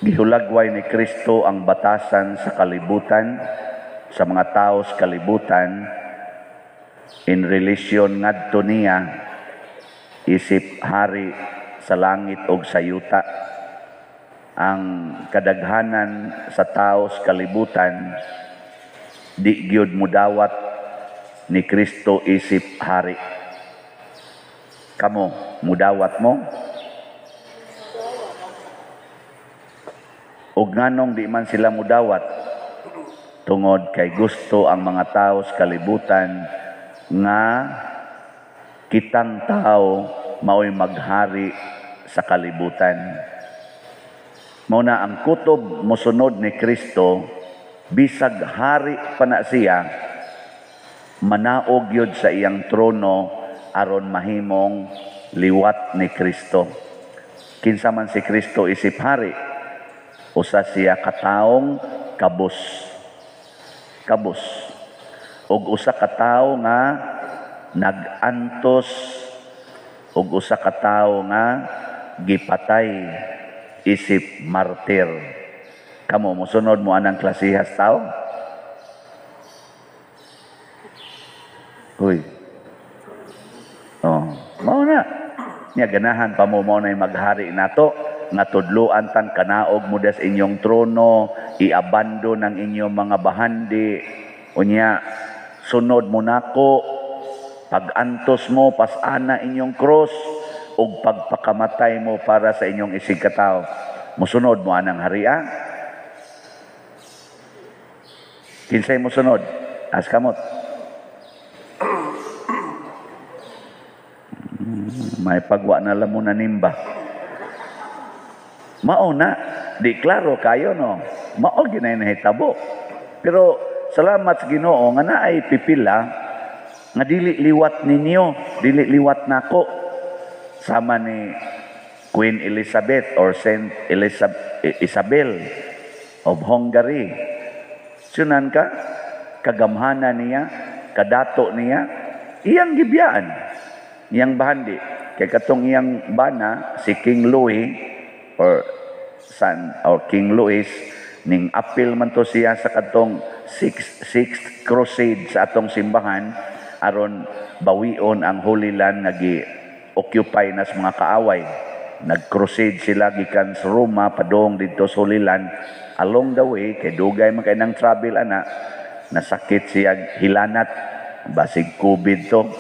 Gihulagway ni Kristo ang batasan sa kalibutan, sa mga tao sa kalibutan, in relation ngadto niya isip hari sa langit og sa yuta. Ang kadaghanan sa tao sa kalibutan di gyud mudawat ni Kristo isip hari. Kamo, mudawat mo? Ug nganong di man sila mudawat? Tungod kay gusto ang mga tao sa kalibutan nga kitang tao mao'y maghari sa kalibutan. Mao na ang kutob mosunod ni Kristo, bisag hari pa na siya, manaog yun sa iyang trono aron mahimong liwat ni Kristo. Kinsa man si Kristo isip hari, usa siya kataong kabus. Kabus. Og usa ka tawo nga nag-antos, og usa ka tawo nga gipatay isip martir. Kamo, mosunod mo anang klasihas tao? Uy. Oh, mao na. Nya ganahan pa mo mao na'y maghari nato, nga tudloan tang kanaog mo des inyong trono, iabandon ang inyong mga bahandi, unya sunod mo nako, pag-antos mo pasana inyong cross, ug pagpakamatay mo para sa inyong isig katawo. Mosunod mo anang haria? Kinsay mosunod? As kamot. May pagwa na lang mo na nimba. Mao na, di klaro kayo no. Mao ginay nahitabo. Pero salamat sa Ginoo nga naay pipila nga dili liwat ninyo, dili liwat nako. Sama ni Queen Elizabeth or Saint Isabel of Hungary. Sunan ka, kagamhana niya, kadato niya, iyang gibiyaan, iyang bahandi. Kay katong iyang bana, si King Louis, or San, or King Louis, ning apil man to siya sa katong sixth crusade sa atong simbahan, aron bawion ang Holy Land nga gi-occupy na sa mga kaaway. Nag-crusade sila gikan sa Roma padung didto sa Holy Land. Along the way, kay dugay man kay nang travel ana, nasakit siya hilanat, basig COVID to,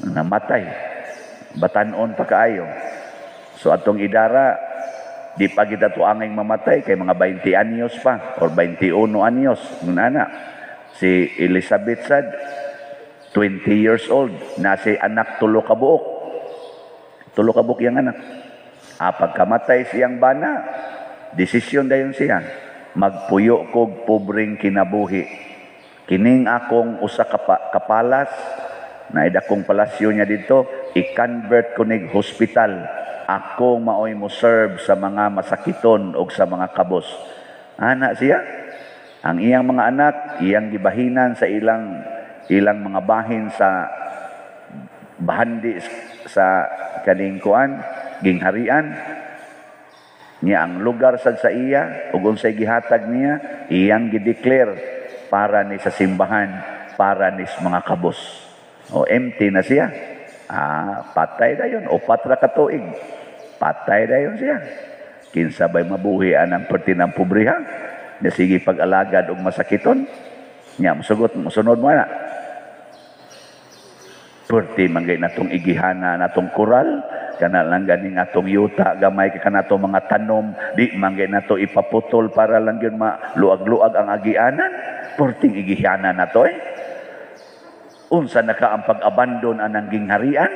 namatay. Batan-on pa kaayo. So atong idara, di pa kita tuanging mamatay kay mga 20 anyos pa or 21 anyos ngunana. Si Elizabeth sad 20 years old na si anak tulo ka buok. Tulo ka buok yang anak. Pagkamatay siyang bana, desisyon dayon siya, magpuyo kog pobreng kinabuhi. Kining akong usa ka kapalas, na idakong palasyo niya dito, i-convert ko nig hospital. Ako maoy mo serve sa mga masakiton og sa mga kabos. Ana siya, ang iyang mga anak, iyang gibahinan sa ilang mga bahin sa bahandi sa kaning kuan, gingharian. Niya ang lugar sad sa iya ug unsay gihatag niya, iyang gideclare para ni sa simbahan, para ni sa mga kabos. O empty na siya. Patay dayon, upat ra ka tuig. Patay dayon siya. Kinsa bay mabuhi anang perti ng pobriha? Nya sige pag-alagad og masakiton. Nya mosugot, mosunod mo na. Perti man gay natong igihana natong koral, kana lang ganing atong yuta gamay kay kanatong mga tanom, di man gay nato ipaputol para lang gyud maluag-luag ang agianan. Perting igihana nato eh. Unsa na ka ang pag-abandon anang gingharian?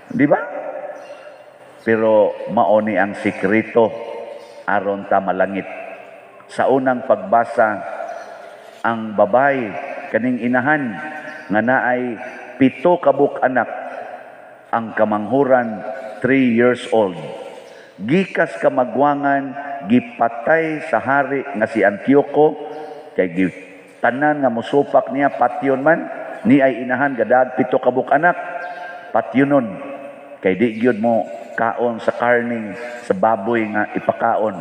Di ba? Pero mao ni ang sikreto aron ta malangit. Sa unang pagbasa, ang babay kaning inahan nga naay 7 ka buok anak, ang kamanghuran 3 years old. Gikas kamagwangan gipatay sa hari nga si Antioco, kay tanan nga mosupak niya patyon man ni ay inahan gadag 7 ka buok anak patyonon, kay di gyud mo kaon sa karning sa baboy nga ipakaon.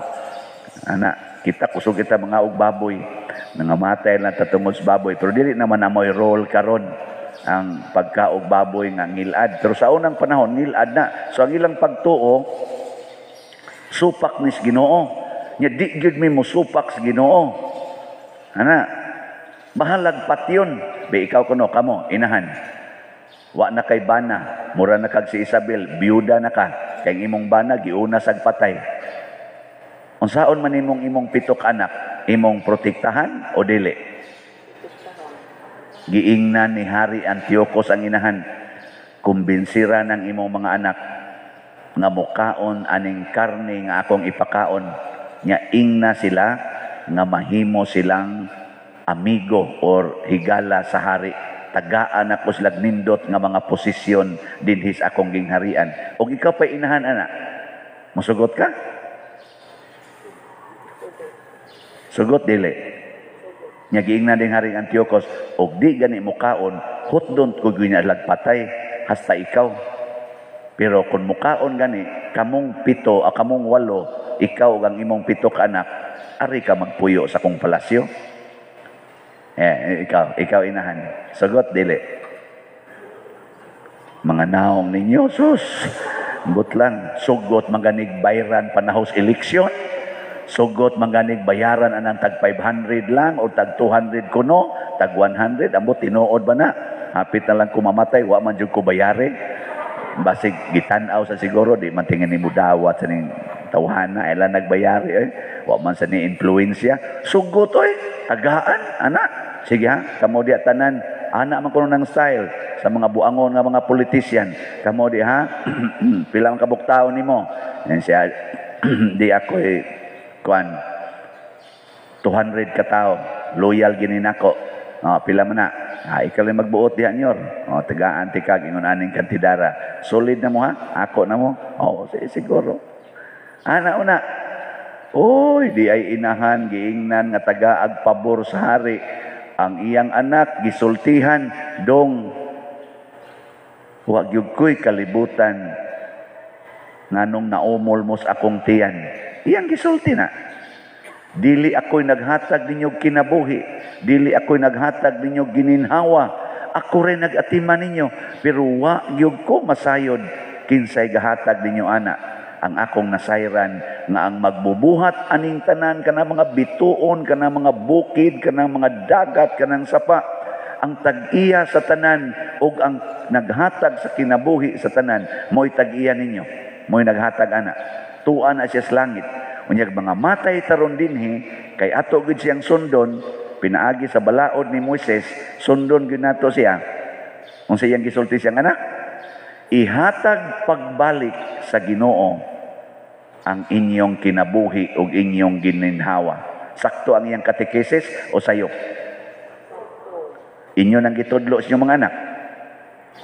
Ana, kita kusog kita mga og baboy. Nangamatay lang ta tungod sa baboy. Pero dili naman na mo'y role karon ang pagkaog baboy nga ngilad. Pero sa unang panahon, ngilad na. So ang ilang pagtuo, supak nis Ginoo. Nya di gyud mi mosupak sa Ginoo. Ana, bahalag patyon. Be ikaw kuno kamo inahan. Wa na kay bana, mura na kag si Isabel, biyuda na ka. Kay imong bana giuna sag patay. Unsaon man imong imong pito ka anak, imong protektahan o dili? Giingnan ni Hari Antiochus ang inahan, kumbinsira ng imong mga anak nga mukaon aning karne nga akong ipakaon. Nya ingna sila nga mahimo silang amigo or higala sa hari. Tagaan ako sila nindot nga mga posisyon dinhi sa akong gingharian. Og ikaw pa inahan ana, musugot ka? Sugot dili. Nya giingnan din Haring Antiochus, og di gani mukaon, hutdon ko gyud patay hasta ikaw. Pero kung mukaon gani, kamong pito, o kamong walo, ikaw ug ang imong pito ka anak, ari ka magpuyo sa akong palasyo. Eh, ikaw inahan. Sugot dili. Mga naong ninyo, sus. But lang, sugot maganig bayran panahos eleksyon. Sugot maganig bayaran anang tag 500 lang o tag 200 kuno, tag 100, ambot tinuod ba na? Hapit na lang ko mamatay, wa man jud ko bayari. Basig gitan-aw sa siguro, di man tingin nimo dawat sa ning tawhana, ila nagbayari eh. Wa man sa ni influensya. Sugot oy, tagaan ana. Sige ha, kamo di tanan, ana man kuno ng style sa mga buangon nga mga politician. Kamo di ha, pila man kabuk tawo nimo? Yan siya, di ako eh, kuan 200 ka tao, loyal gini nako. Oh, pila man na? Ah, ikaw lang magbuot diha nyor. Oh, tagaan ti kag ingon aning kantidara. Solid na mo ha? Ako na mo. Oh, siguro. Ana una. Oy, di ay inahan giingnan nga tagaag pabor sa hari. Ang iyang anak gisultihan dong wa gyud ko'y kalibutan nganong naumol mo sa akong tiyan. Iyang gisulti na. Dili ako'y naghatag ninyo kinabuhi. Dili ako'y naghatag ninyo gininhawa. Ako rin nag-atiman ninyo. Pero wa gyud ko masayod kinsay gahatag ninyo ana. Ang akong nasayran nga ang magbubuhat aning tanan kanang mga bituon, kanang mga bukid, kanang mga dagat, kanang sapa. Ang tag-iya sa tanan ug ang naghatag sa kinabuhi sa tanan, mo'y tag-iya ninyo. Mo'y naghatag ana. Tuan na siya sa langit. Unyag mga matay taron dinhi kay ato gid siyang sundon pinaagi sa balaod ni Moises, sundon gyud nato siya. Unsa iyang gisulti siyang anak? Ihatag pagbalik sa Ginoo ang inyong kinabuhi ug inyong gininhawa. Sakto ang iyang katekesis o sayop? Inyo nang gitudlo sa inyong mga anak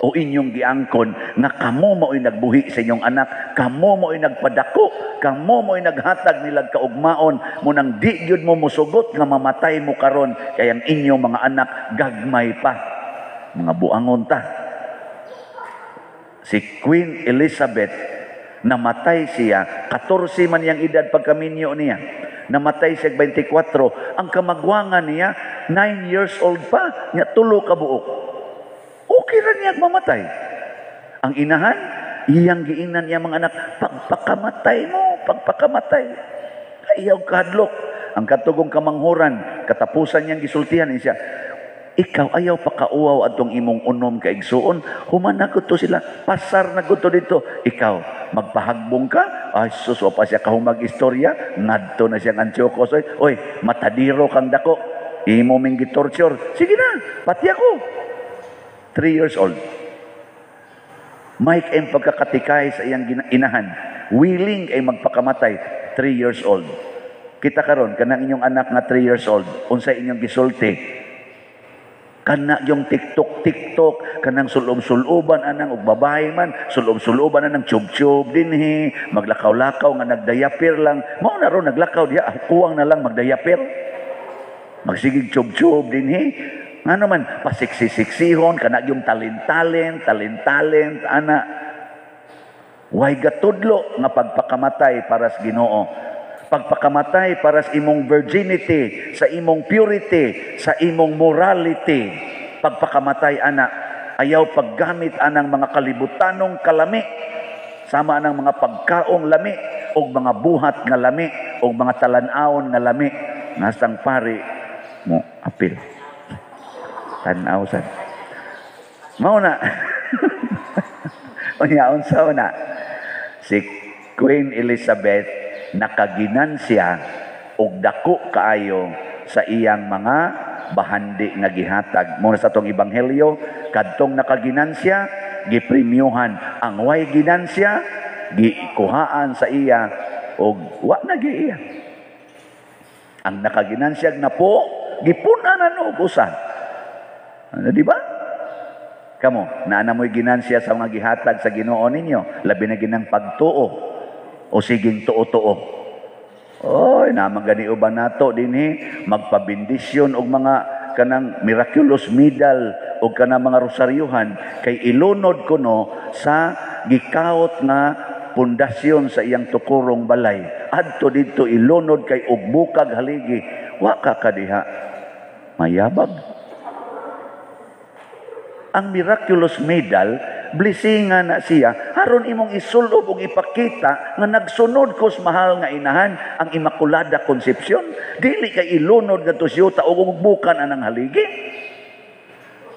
o inyong giangkon nga kamo mao'y nagbuhi sa inyong anak, kamo mao'y nagpadako, kamo mao'y naghatag nilag kaugmaon, mo nang di gyud mo musugot nga mamatay mo karon kay ang inyong mga anak gagmay pa. Mga buangon ta. Si Queen Elizabeth, namatay siya, 14 man iyang edad pagkaminyo niya. Namatay siya 24, ang kamagwangan niya 9 years old pa, nya tulo ka buok. Okay ra niya mamatay. Ang inahan, iyang giingnan niya mga anak, pagpakamatay mo, pagpakamatay. Ayaw kahadlok. Ang katugong kamanghuran, katapusan niyang gisultihan niya siya, ikaw ayaw pakauaw atong imong unom ka igsuon, human na to sila, pasar na to dito. Ikaw, magpahagbong ka, ay sus, wa pa siya kahumag istorya, ngadto na siyang Antiochus, oy, oy, matadiro kang dako, imo ming gitorture, sige na, pati ako. 3 years old. Mike ang pagkakatikay sa iyang inahan. Willing ay magpakamatay, 3 years old. Kita karon kanang inyong anak nga 3 years old, unsay inyong gisulti? Kana yung TikTok, TikTok, kanang sulob-suloban anang og babae man, sulob-suloban anang tube-tube dinhi, maglakaw-lakaw nga nagdayapir lang. Mao na ron naglakaw diha, kuwang na lang magdayapir. Magsigig tube-tube dinhi. Nga naman, pasiksi-siksihon, kana yung talent-talent, talent-talent, ana. Way gatudlo nga pagpakamatay para sa Ginoo. Pagpakamatay para sa imong virginity, sa imong purity, sa imong morality. Pagpakamatay ana, ayaw paggamit anang mga kalibutanong kalami, sama anang mga pagkaong lami og mga buhat nga lami og mga talan-awon nga lami. Ngasang pari mo apil. Tan-aw sad. Mao na. Unya, unsa na? Si Queen Elizabeth nakaginansya og dako kaayo sa iyang mga bahandi nga gihatag. Mao na sa atong ebanghelyo, kadtong nakaginansya gipremyohan, ang way ginansya gikuhaan sa iya og wa na gi iya. Ang nakaginansyag na po gipun-an og usa. Ano, di ba? Kamo, naa mo'y ginansya sa mga gihatag sa Ginoo ninyo, labi na ginang pagtuo o siging tuo-tuo. Oy, naman gani uban nato dinhi magpabendisyon og mga kanang miraculous medal o kanang mga rosaryuhan kay ilunod kuno sa gikawot nga pundasyon sa iyang tukurong balay. Adto didto ilunod kay og bukag haligi. Wa ka kadiha mayabag. Ang miraculous medal, blessingan na siya, aron imong isulob ug ipakita nga nagsunod kos mahal nga inahan, ang Immaculada Concepcion. Dili kay ilunod ngadto siyuta ug bukan anang haligi.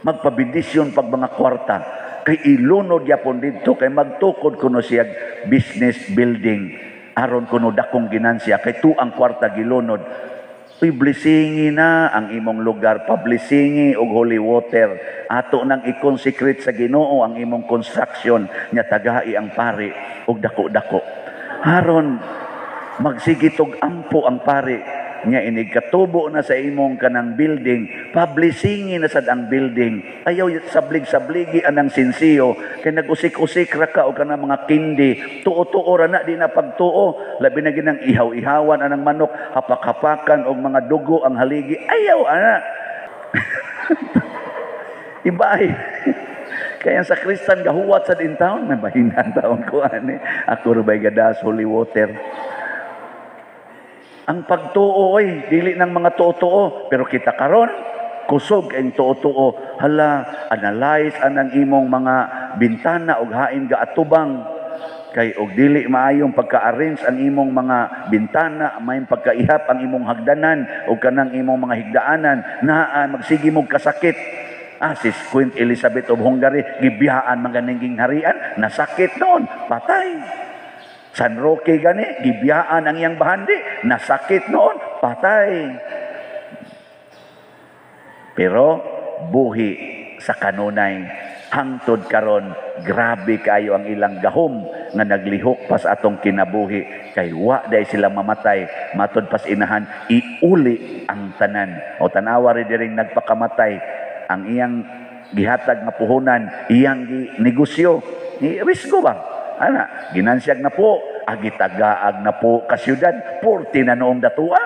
Magpabendisyon pag mga kwarta kay ilunod yapon didto kay magtukod kuno siya business building aron kuno dakong ginansya kay tuang kwarta gilunod. Uy, blessingi na ang imong lugar, pablessingi og holy water. Ato nang i-consecrate sa Ginoo ang imong construction nya tagai ang pari og dako-dako. Aron magsige tog ampo ang pari nya inig katubo na sa imong kanang building, pablessingi na sad ang building. Ayaw sablig-sabligi anang sinsiyo kay nagusik-usik ra ka og kanang mga kindi. Tuo-tuo ra na, di na pagtuo. Labi na ginang ihaw-ihawan anang manok, hapak-hapakan og mga dugo ang haligi. Ayaw ana. Ibahay. Kaya sa Kristan gahuwat sa din taon, may bahinan taon ko ani. Ako ra bay gadas holy water. Ang pagtuo oy, dili ng mga tuo-tuo, pero kita karon kusog ang tuo-tuo. Hala, analyze anang imong mga bintana og hain gaatubang kay og dili maayong pagka-arrange ang imong mga bintana, maayong pagkaihap ang imong hagdanan og kanang imong mga higdaanan, naa magsige mog kasakit. Ah, si Queen Elizabeth of Hungary, gibiyaan man ganing harian, nasakit noon, patay. San Roque gani, gibiyaan ang iyang bahandi, nasakit noon, patay. Pero buhi sa kanunay, hangtod karon, grabe kayo ang ilang gahom nga naglihok pa sa atong kinabuhi kay wa day sila mamatay. Matod pas inahan, iuli ang tanan. O tanawa rin diring nagpakamatay ang iyang gihatag nga puhunan, iyang gi negosyo ni risgo ba ana, ginansyag na po, agitagaag na po ka syudad, 40 na noong datua.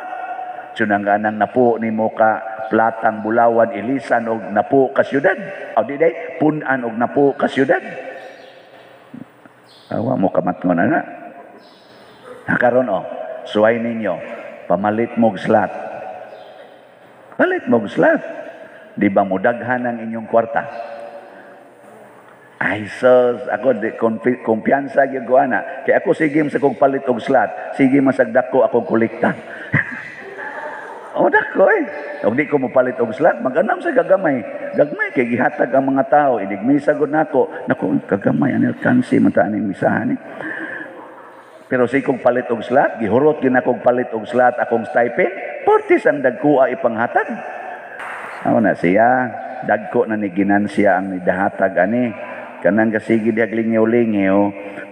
Sunang anang napo nimo ka platang bulawan ilisan og napo ka syudad. O di day, punan og napo ka syudad. Awa mo kamatngon ana. Nakaron o, suway ninyo, pamalit mog slot. Palit mog slot. Di ba mudaghan ang inyong kwarta? Ay sus, ako di kumpiyansa gyud ko ana. Kay ako sige sa kong palit og slot, sige masag dako akong kolekta. O dako eh. Og di ko mopalit og slot, mag-anam sa gagamay. Gagmay kay gihatag ang mga tao, inig misa gud nako. Nako, kagamay ani alkansi man ta aning misahan ni. Pero sige kong palit og slot, gihurot gyud akong palit og slot akong stipend, portis ang dagkoa ipanghatag. Amo na siya, dagko na ni ginansya ang nidahatag ani. Kanang kasigi dihag lingyaw-lingyaw,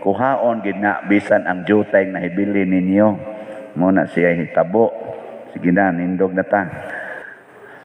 kuhaon gid na bisan ang jutay nahibili ninyo. Mo na siya hitabo. Sige na, nindog na ta.